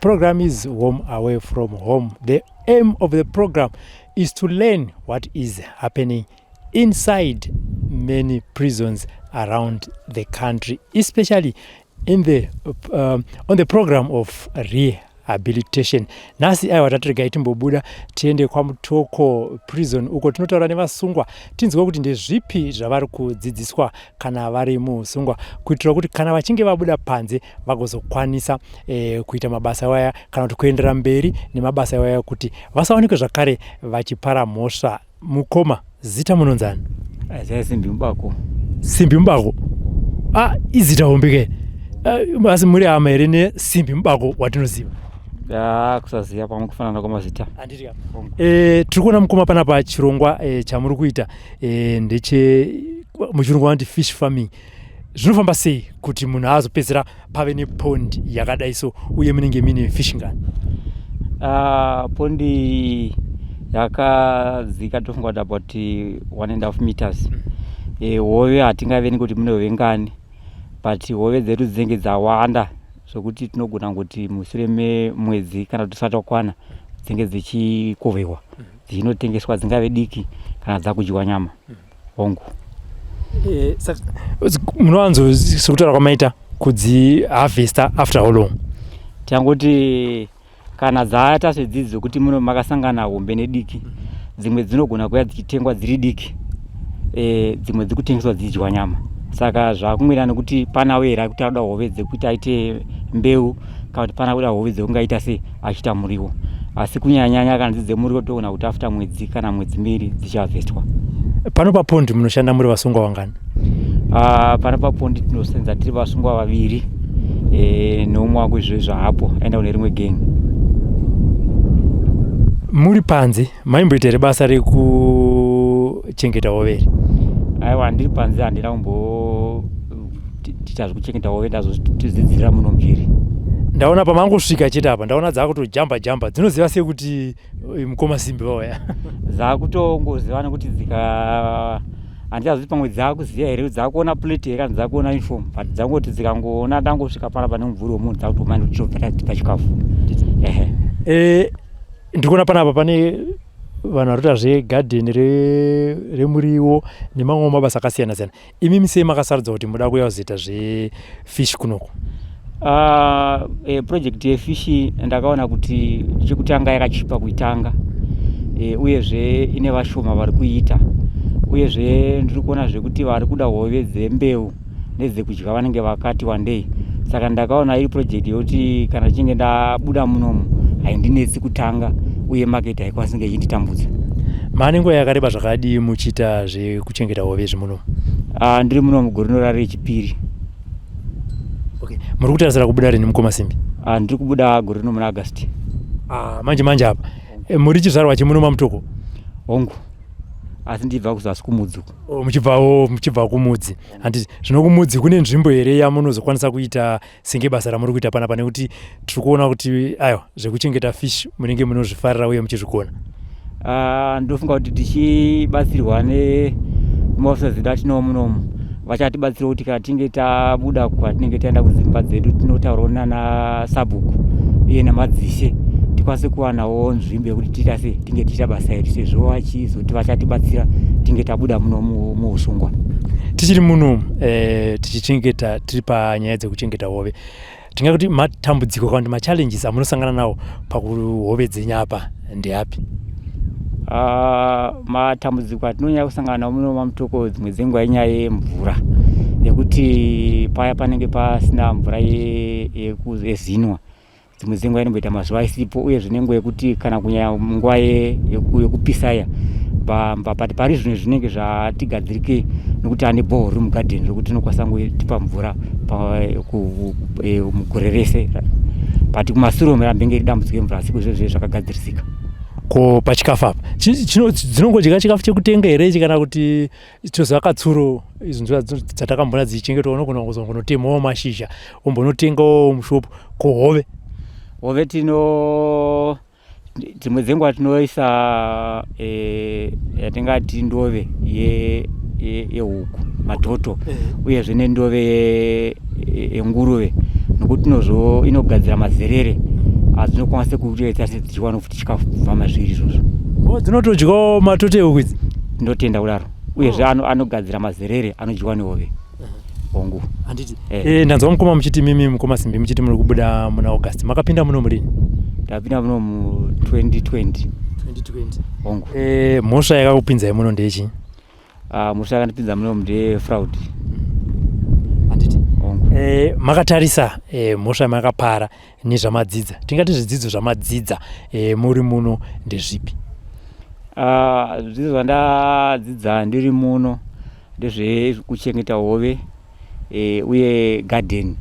program is Home Away from Home. The aim of the program is to learn what is happening inside many prisons around the country, especially in the on the program of rehabilitation. Nhasi aiwa, tatiregai timbobuda tiende kwaMutoko Prison, uko tinotaura nevasungwa, tinzwe kuti ndezvipi zvavari kudzidziswa kana vari muusungwa, kuitira kuti kana vachinge vabuda panze vagozokwanisa kuita mabasa waya kana kuti kuendera mberi nemabasa waya, kuti vasawanikwe zvakare vachipara mhosva. Mukoma, zita munonzani? Zai Simbi Mubako. Simbi Mubako, ah, izita hombe ke. Asi muri hama here neSimbi Mubako watinoziva? Ya, kusaziva, pamwe kufanana kwamazita. Handiti? Tiri kuona, mukoma, panapa chirongwa chamuri kuita ndeche muchirungu vanoti fish farming. Zvinofamba sei kuti munhu azopedzera pave nepond yakadai so, uye munenge mine fish ngani? Pond yakadzika, tofunga kuti about 1.5 meters. Hove hatingaveni kuti mune hove ngani, but hove dzedu dzinenge dzawanda zvokuti tinogona kuti mushure memwedzi kana kuti tisati takwana dzinenge dzichikohwewa, dzichinotengeswa, dzingave diki kana dzakudyiwa nyama, hongu. Saka munowanzo, sekutaura kwamaita, kudziharvesta after how long? Tangoti kana dzaita sedzidzi dzokuti muno makasangana hombe nediki, dzimwe dzinogona kuya dzichitengwa dziri diki, dzimwe dziri kutengeswa dzichidyiwa nyama. Saka zvakumwira nekuti pana here kuti anoda hove dzekuti aite mbeu, kana kuti pana kuda hove dzekungaita sei achiita muriwo. Asi kunyanyanya kana dziri dzemuriwo, togona kuti after mwedzi kana mwedzi 2 dzichiharvestwa. Pano papond munoshanda muri vasungwa vangani? Pano papond tinosenza tiri vasungwa vaviri, neumwe wangu izvezvo hapo aenda kune rimwe gang. Muri panze maimboita here basa rekuchengeta hove here? Aiwa, ndiri panze handina kumboita zvekuchengeta hove, ndazotidzidzira muno mujeri. Ndaona pamangosvika chete apa, ndaona dzakutojamba jamba. Dzinoziva sei kuti mukoma Simbi vauya? Dzakutongoziva nekuti dzika, handichazoti pamwe dzakuziva here, dzakuona plate here kana dzakuona uniform, but dzangoti dzikangoona ndangosvika panapa nemumvuri wemunhu, dzakutomanya kuti tobva tatipa chikafu, ehe. Ndiri kuona panapa pane vanhu vari kuita zvegadheni remuriwo nemamwewo mabasa akasiyana siyana. Imimi sei makasarudza kuti muda kuuya kuzoita zvefish kunoku? Project yefish ndakaona kuti chekutanga yakachipa kuitanga, uyezve ine vashoma vari kuiita, uyezve ndiri kuona zvekuti vari kuda hove dzembeu nedzekudya vanenge vakati wandei. Saka ndakaona iri project yekuti kana tichinge ndabuda munomu haindinetsi kutanga, uye market haikwanisi kunge ichinditambudza. Maane nguva yakareba zvakadii muchiita zvekuchengeta hove izvi munomu? Ndiri munomu gore rino rari rechipiri. Okay. Muri kutarisira kubuda rini, mukoma Simbi? Ndiri kubuda gore rino muna August. Ah, manje manje apa. Muri chizvarwa chemuno maMutoko? Hongu, asi ndibva kuzasi kuMudzi uku. Oh, muchibvawo, muchibva kuMudzi, handiti? Zvino kuMudzi kune nzvimbo here yamunozokwanisa kuita senge basa ramuri kuita panapa? Nekuti tiri kuona kuti aiwa, zvekuchengeta fish munenge munozvifarira uye muchizvigona. Ndofunga kuti tichibatsirwa nemaofficers edu atinawo munomu, vachatibatsira kuti kana tinge tabuda kwatinenge taenda kudzimba dzedu, tinotaurawo nana sabhuku uye namadzishe, tikwanise kuwanawo nzvimbo yekuti tiita sei, tinge tichiita basa iri, sezvo vachizoti vachatibatsira tinge tabuda muno muusungwa. Tichiri muno, tichichengeta, tiri panyaya dzekuchengeta hove, tingakuti matambudziko kana kuti machallenges amunosangana nawo pakuhove dzenyu apa ndeapi? Matambudziko atinonyanya kusangana nawo muno maMutoko dzimwe dzenguva inyaya yemvura, yekuti paya panenge pasina mvura yezinwa, dzimwe dzenguva inomboita mazuva isipo, uyezve nenguva yekuti kana kunyanya nguva yekupisa iya. But pari zvino zvinenge zvatigadzirikei nekuti ane borehole riri mugadheni rekuti tinokwanisa kungotipa mvura mugore rese, but kumasure rambenge iri dambudziko remvura, asi izvozvo zvakagadzirisika. Ko pachikafu apa, dzinongodya chikafu chekutenga here ichi, kana kuti toziva katsuro izvi nzvimbo dzatakamboona dzichichengetwa, unogona kuzongonotemawo mashizha, ombonotengawo mushopu? Ko hove? Hove tino dzimwe dzenguva tinoisa yatingati ndove yehuku, matoto, uyezve nendove yenguruve, nokuti inogadzira mazerere. Dzinokwanisa kuita sedzichiwana futi chikafu kubva mazviri izvozvo. O, dzinotodyawo matoto ehuku idzi? Tinotenda kudaro. Uyezve anogadzira mazerere anodyiwa nehove. Hongu. Handiti. Ndanzwa mukoma muchiti mimi, mukoma Simbi, muchiti muri kubuda muna August. Makapinda muno murini? Ndapinda muno mu 2020. 2020. Hongu. Mhosva yakakupinzai muno ndeyechii? Mhosva yakandipinza muno ndeye fraud. Handiti. Hongu. Makatarisa mhosva yamakapara nezvamadzidza, tingati zvidzidzo zvamadzidza muri muno ndezvipi? Zvidzidzo zvandadzidza ndiri muno ndezvekuchengeta hove uye garden,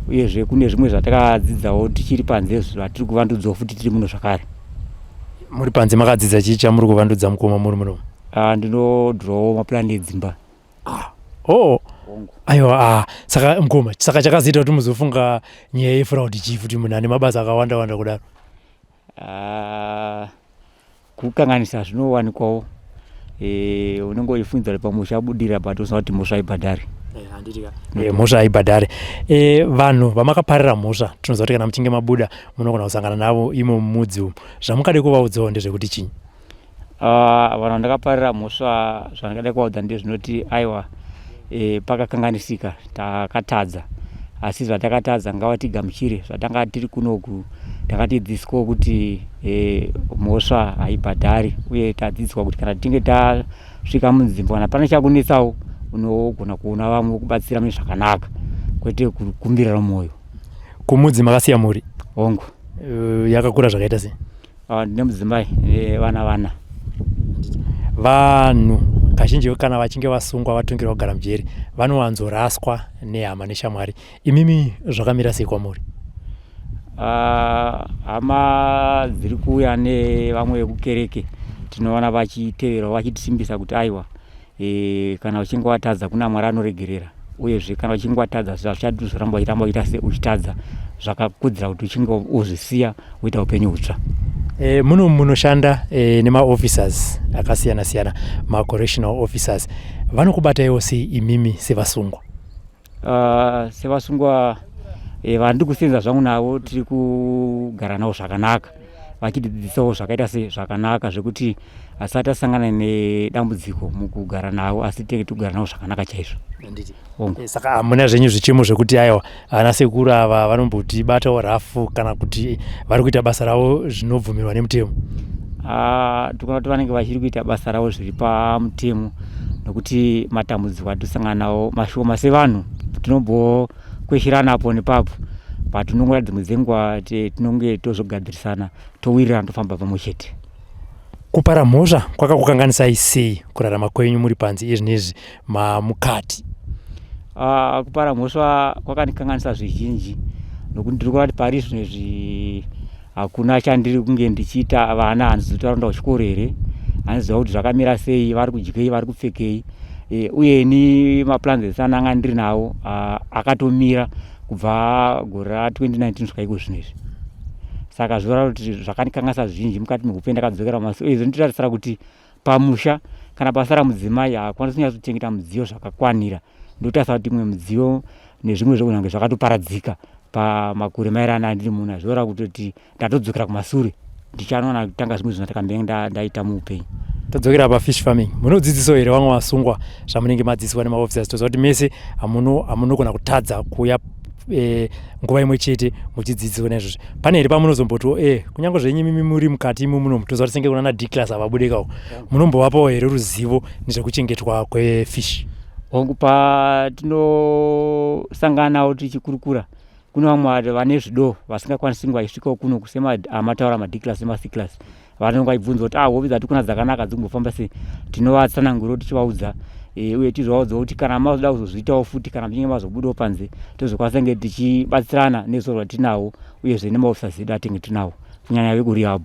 uyezve kune zvimwe zvatakadzidzawo tichiri panze zvatiri kuvandudzawo futi tiri muno zvakare. Muri panze makadzidza chii chamuri kuvandudza, mukoma, muri muno? Ndinodhirowawo mapurani edzimba. Oh. Hongu. Aiwa, saka mukoma, saka chakazoita kuti muzofunga nyaya yefraud chii futi, munhu ane mabasa akawanda wanda kudaro? Kukanganisa zvinowanikwawo. Unenge uchifungidzira kuti pamwe uchabudirira, but usina kuti mhosva haibhadhari. Mhosva haibhadhari. Vanhu vamakaparira mhosva, tinoziva kuti kana muchinge mabuda munogona kusangana navo imo mumudzi umu. Zvamungade kuvaudzawo ndezvekuti chii? Vanhu vandakaparira mhosva, zvandingada kuvaudza ndezvinoti aiwa, pakakanganisika, takatadza, asi zvatakatadza ngavatigamuchire. Zvatanga tiri kunoku takatidzidziswawo kuti mhosva haibhadhari, uye tadzidziswa kuti kana tichinge tasvika munzvimbo, kana pane chakunetsawo, unogona kuona vamwe kubatsira mune zvakanaka, kwete kukumbirira mwoyo. Kumudzi makasiya mhuri? Hongu. Yakakura zvakaita sei? Ndine mudzimai nevana vana. Vanhu kazhinji kana vachinge vasungwa, vatongerwa kugara mujeri, vanowanzoraswa nehama neshamwari. Imimi zvakamira sei kwamuri? Hama dziri kuuya nevamwe vekukereke, tinoona vachiteverawo vachitisimbisa kuti aiwa, kana uchinge watadza kuna Mwari anoregerera, uyezve kana uchinge watadza hazvichadi uzoramba uchiramba uchiita se uchitadza, zvakakudzira kuti uchinge uzvisiya woita upenyu hutsva. Muno munoshanda nemaofficers akasiyana siyana, macorrectional officers. Vanokubataiwo sei imimi sevasungwa? Sevasungwa vandiri kusenza zvangu navo, tiri kugara navo zvakanaka, vachitidzidzisawo zvakaita se zvakanaka, zvekuti asati asangana nedambudziko mukugara navo, asi tinenge tiri kugara navo zvakanaka chaizvo. Hongu. Saka hamuna zvenyu zvichemo zvekuti aiwa, ana sekuru ava vanombotibatawo rafu, kana kuti vari kuita basa ravo zvinobvumirwa nemutemo? Tikuona kuti vanenge vachiri kuita basa ravo zviri pamutemo, nokuti matambudziko atisangana nawo mashoma. Sevanhu tinombokweshirana apo nepapo, but tinongoda dzimwe dzenguva tinonge tozogadzirisana, towirirana, tofamba pamwe chete. Kupara mhosva kwakakukanganisai sei kurarama kwenyu muri panze izvinezvi mamukati? Kupara mhosva kwakandikanganisa zvizhinji, nokuti ndiri kuona kuti pari zvino izvi hakuna chandiri kunge ndichiita. Vana handizi kuti varoenda kuchikoro here, handiziva kuti zvakamira sei, vari kudyei, vari kupfekei. Uye ini maplans ese andanga ndiri nawo akatomira kubva gore ra2019 kusvika iko zvino izvi. Saka zvinoreva kuti zvakandikanganisa zvizhinji mukati meupenyu. Ndakadzokera masi, uye zvinototarisira kuti pamusha kana pasara mudzimai haakwanisi kunyatsochengeta mudziyo zvakakwanira. Ndotarisa kuti imwe midziyo nezvimwe zvokunange zvakatoparadzika pamakore mairana andiri muna. Zvinoreva kutoti ndatodzokera kumasure, ndichanoona kutanga zvimwe zvinhu zvatakambenge ndaita muupenyu. Todzokera pafish farming. Munodzidzisawo here vamwe vasungwa zvamunenge madzidziswa nemaofficers? Toziva kuti mese hamunogona kutadza kuuya nguva imwe chete muchidzidziswa naizvozvo. Pane here pamunozombotiwo kunyange zvenyu imimi muri mukati imo muno, toziva kuti senge kunana D class havabudikawo, munombovapawo here ruzivo nezvekuchengetwa kwefish? Hongu, patinosanganawo tichikurukura, kune vamwe vane zvido vasingakwanisi kunge vachisvikawo kuno semamataura maD class nemaC class, vanenge vachibvunza kuti hove dzatikuna dzakanaka dzikumbofamba sei. Tinovatsanangurawo tichivaudza, uye tichizovaudzawo kuti kana mazoda kuzozviitawo futi, kana muchinge mazobudawo panze, tozokwanisa kunge tichibatsirana nezuva rwatinawo, uyezve nemaofficers edu atinge tinawo, kunyanya vekurehab.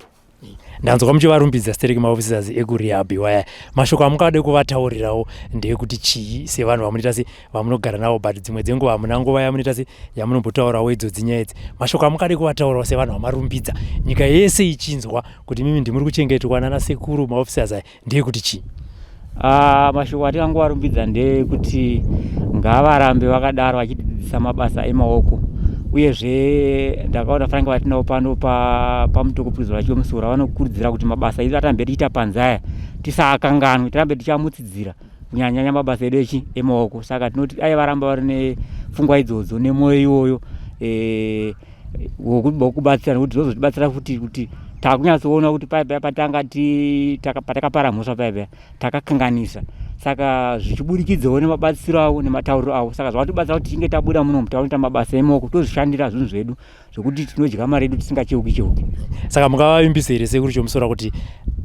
Ndanzwa muchivarumbidza stereki maofficers ekurehab iwaya. Mashoko amungade kuvataurirawo ndeyekuti chii sevanhu vamunoita se vamunogara navo, but dzimwe dzenguva hamuna nguva yamunoita se yamunombotaurawo idzodzi nyaya idzi? Mashoko amungade kuvataurawo sevanhu vamarumbidza nyika yese ichinzwa kuti mimi ndimuri kuchengetwa nana sekuru maofficers aya ndeyekuti chii? Mashoko atingangovarumbidza ndeyekuti ngavarambe vakadaro vachitidzidzisa mabasa emaoko. Uyezve ndakaona Frank vatinawo pano paMutoko Prison vaChimusoro vanokurudzira kuti mabasa edu atambe tichiita panze aya tisaakanganwe, tirambe tichiamutsidzira, kunyanyanya mabasa edu echi emaoko. Saka tinoti dai varamba vari nepfungwa idzodzo nemwoyo iwoyo e, wokubatsira, nekuti zvozotibatsira futi kuti takunyatsoona kuti paya paya patanga patakapara mhosva, paya paya takakanganisa. Saka zvichiburikidzawo nemabatsiro avo nematauriro avo, saka zvavatibatsira kuti tichinge tabuda muno taunoita mabasa emaoko, tozvishandira zvinhu zvedu zvekuti tinodya mari yedu tisingacheuki cheuki. Saka mungavavimbise here, Sekuru Chomusora, kuti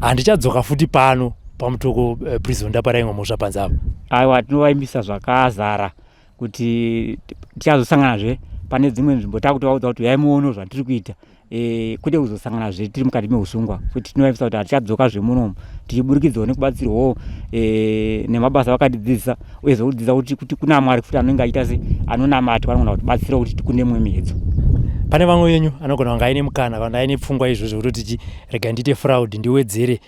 handichadzoka futi pano paMutoko Prison ndapara imwe mhosva panze apa? Aiwa, tinovavimbisa zvakazara kuti tichazosanganazve pane dzimwe nzvimbo, takutovaudza kuti uyai muone zvatiri kuita, kwete kuzosanganazve tiri mukati meusungwa. Kuti tinovavimbisa kuti hatichadzoka zvemunomu, tichiburikidzawo nekubatsirwawo nemabasa vakatidzidzisa, uyezve kudzidzisa kuti kuna Mwari futi anenge achiita se anonamatwa, anogona kutibatsira kuti tikunde mumwe miedzo. Pane vamwe venyu anogona kunge aine mukana kana aine pfungwa izvozvo kutoti chi rega ndiite fraud ndiwedzere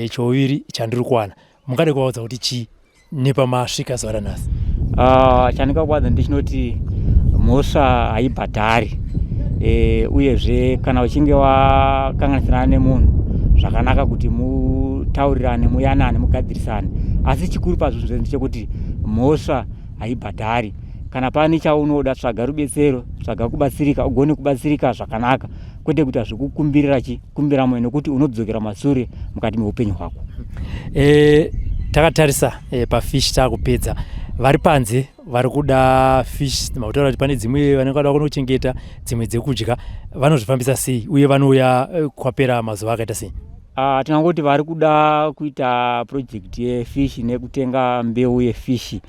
chouviri chandiri kuwana, mungade kuvaudza kuti chii nepamasvika zuva ranhasi? Chandingakuwadza ndichinoti mhosva haibhadhari, uyezve kana uchinge wakanganisirana nemunhu, zvakanaka kuti mutaurirane, muyanane, mugadzirisane. Asi chikuru pazvinhu zvese ndechekuti mhosva haibhadhari. Kana pane chaunoda, tsvaga rubetsero, tsvaga kubatsirika, ugone kubatsirika zvakanaka, kwete kuita zvekukumbirira chikumbira moyo, nekuti unodzokera masure mukati meupenyu hwako. Takatarisa pafish, taakupedza. Vari panze vari kuda fish, makutaura kuti pane dzimwe vanenge vada kunochengeta, dzimwe dzekudya, vanozvifambisa sei uye vanouya kwapera mazuva akaita sei? Tingangoti vari kuda kuita project yefish nekutenga mbeu yefish,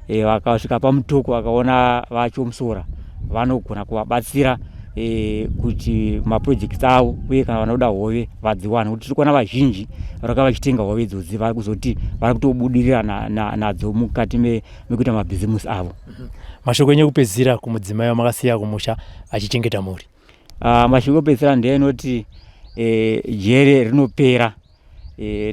vakasvika paMutoko vakaona vaChomusora, vanogona kuvabatsira kuti maprojects avo, uye kana vanoda hove vadziwane, kuti tiri kuona vazhinji varaka vachitenga hove idzodzi, vari kuzoti vari kutobudirira nadzo mukati mekuita mabhizimusi avo. Mashoko enyu ekupedzisira kumudzimai wamakasiya kumusha achichengeta mhuri? Mashoko ekupedzisira ndeenoti jere rinopera.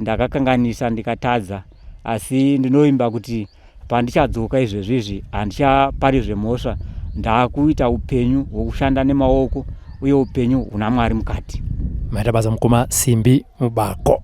Ndakakanganisa ndikatadza, asi ndinovimba kuti pandichadzoka izvezvi izvi handichapari zvemhosva, ndaakuita upenyu hwokushanda nemaoko uye upenyu huna Mwari mukati. Maita basa, mukoma Simbi Mubako.